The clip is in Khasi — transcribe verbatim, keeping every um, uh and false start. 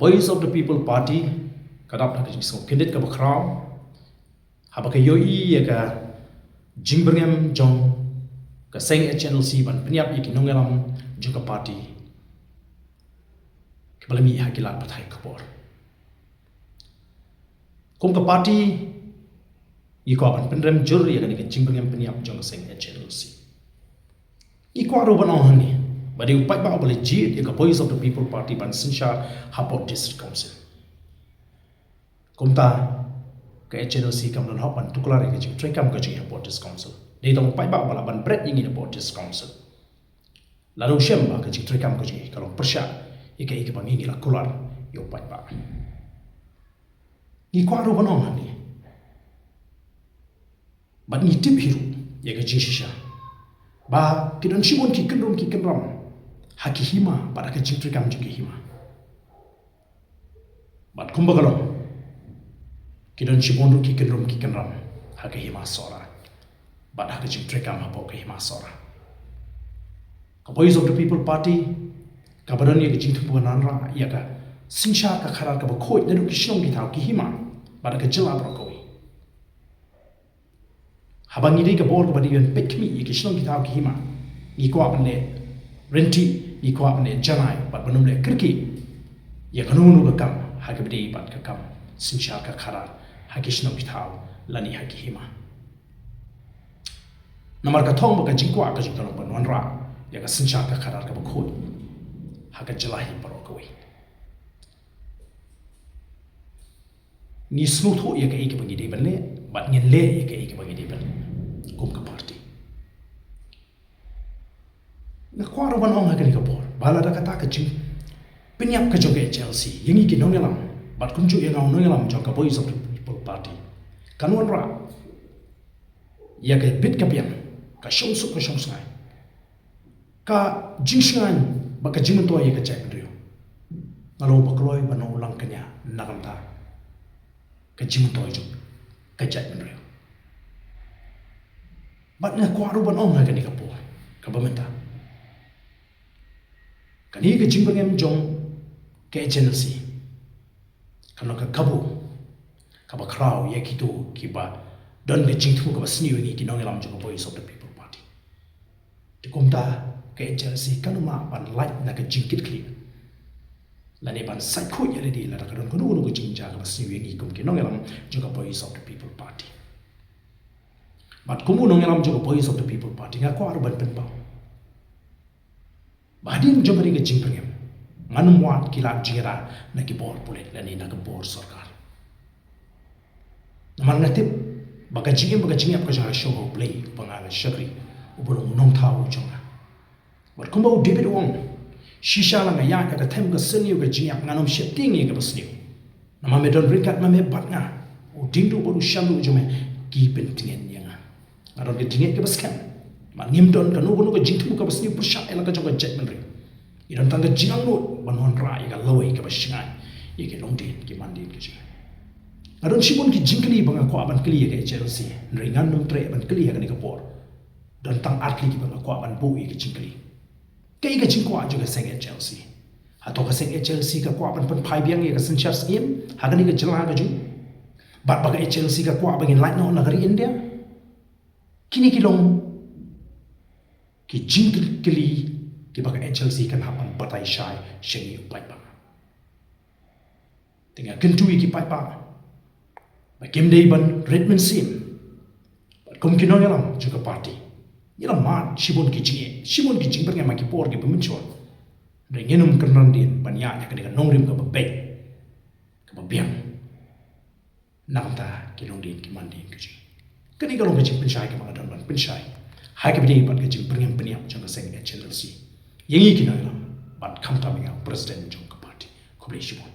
Voice of the People Party ka dap da ka jingsngewkhyndiat kaba khraw haba ka ïohi ïa ka jingbyrngem jong ka seng H N L C ban pynïap ïa ki nongïalam jong ka party kiba la mih ha ki lad pathai khubor. Kum ka party, ngi kwah ban pynrem jur ïa kane ka jingbyrngem pynïap jong ka seng H N L C. Ngi kwah ruh ban ong hangne ba dei u paidbah uba la jied ïa ka Voice of the People Party ban synshar hapoh District Council. Kumta ka H N L C kam don hok ban tuklar ïa ka jingtreikam ka jong ngi hapoh District Council. Dei tang u paidbah uba lah ban bret ïa ngi hapoh District Council. Lada u shem ba ka jingtreikam ka jong ngi ka long pyrshah ïa kaei kaba ngi, ngi la kular ïa u paidbah. Ngi kwah ruh ban ong hangne bad ngi tip hi ruh ïa ka jingshisha ba ki don shibun ki kynrum ki kynram ha ki hima bad ha ka jingtreikam jong ki hima. Bad kumba ka long, ki don shibun ruh ki kynrum ki kynram ha ka hima Sohra bad ha ka jingtreikam hapoh ka hima Sohra. Ka Voice of the People Party kaba don ïa ka jingthmu ban wanrah ïa ka synshar ka khadar kaba khuid naduh ki shnong ki thaw ki hima bad ha ka jylla baroh kawei. Haba ngi dei ka bor kaba dei ban peit khmih ïa ki shnong ki thaw ki hima, ngi kwah ban leh rynti, ngi kwah ban leh janai bad ban ym leh kyrkieh ïa kano kano ka kam ha kaba dei bad ka kam synshar ka khadar ha ki shnong ki thaw lane ha ki hima. Namar ka thong ba ka jingkwah ka jong ka long ban wanrah ïa ka synshar ka khadar kaba khuid ha ka jylla hi baroh kawei. Ngi sngewthuh ïa kaei kaba ngi dei ban leh bad ngin leh ïa kaei kaba ngi dei ban leh kum ka party. Nga kwah ruh ban ong ha kane ka por ba lada kata ka jingpynïap ka jong ka H N L C ïa ngi ki nongïalam bad kumjuh ïa nga u nongïalam jong ka Voice of the People Party kan wanrah ïa ka bit ka biang, ka shongsuk ka shongsngain, ka jingsngain bad ka jingmyntoi ïa ka jaitbynriew, nga long ba kloi ban long u langkñia na ka bynta ka jingmyntoi jong ka jaitbynriew. Bad nga kwah ruh ban ong ha kane ka por kaba mynta, kane ka jingbyrngem jong ka H N L C ka long ka kabu kaba khraw ïa kito kiba don ka jingthmu kaba sniew ïa ngi ki nongïalam jong ka Voice of the People Party. Te kumta ka H N L C kan ym lah ban lait na ka jingkitkhlieh lane ban sait khuid ïa lade lada ka don kano kano ka jingjia kaba sniew ïa ngi kum ki nongïalam jong ka Voice of the People Party. Bad kum u nongïalam jong ka Voice of the People Party nga kwah ruh ban pynpaw ba hadien jong kane ka jingbyrngem ngan ym wad ki lad jingïada na ki bor pulit lane na ka bor sorkar. Namar nga tip ba ka jingim bad ka jingïap ka jong nga ka shong ha U Blei uba nga la shakri, uba long u nongthaw jong nga. Bad kumba u David u ong, shisha la nga ïaid ha ka them ka sniew ka jingïap, ngan ym sheptieng ïa kaba sniew. Namar me don ryngkat ma me bad nga, u diengduh bad u shanduh jong me ki pyntngen ïa nga. Nga don ka jingngeit kaba skhem ba ngim don kano kano ka jingthmu kaba sniew pyrshah ïa la ka jong ka jaitbynriew. Ngi don tang ka jingangnud ban wanrah ïa ka lawei kaba shngaiñ ïa ki longdien ki mandien ka jong ngi. Nga don shibun ki jingkylli ba nga kwah ban kylli ïa ka H N L C, hynrei ngan ym treh ban kylli ha kane ka por. Don tang ar tylli kiba nga kwah ban buh ïa ki jingkylli. Kaei ka jingkwah jong ka seng H N L C? Hato ka seng H N L C ka kwah ban pynphai biang ïa ka synshar syiem ha kane ka jylla ka jong ngi? Bad ba ka H N L C ka kwah ba ngin lait noh na ka ri India? Kine ki long ki jingkylli kiba ka H N L C kan hap ban batai shai sha ngi u paidbah. Te nga kyntu ïa ki paidbah ba kim dei ban rit mynsiem. Bad kum ki nongïalam jong ka party, ngi la mad shibun ki jingeh, shibun ki jingbyrngem ha ki por kiba mynshwa. Hynrei ngin ym kynran dien ban ïaid ha kane ka nongrim kaba beit, kaba biang na ka bynta ki longdien ki mandien ka jong ngi. Kane ka long ka jingpynshai kaba nga don ban pynshai ha kaba ïadei bad ka jingbyrngem pynïap jong ka seng H N L C ïa ngi ki nongïalam bad khamtam ïa u president jong ka party. Khublei shibun.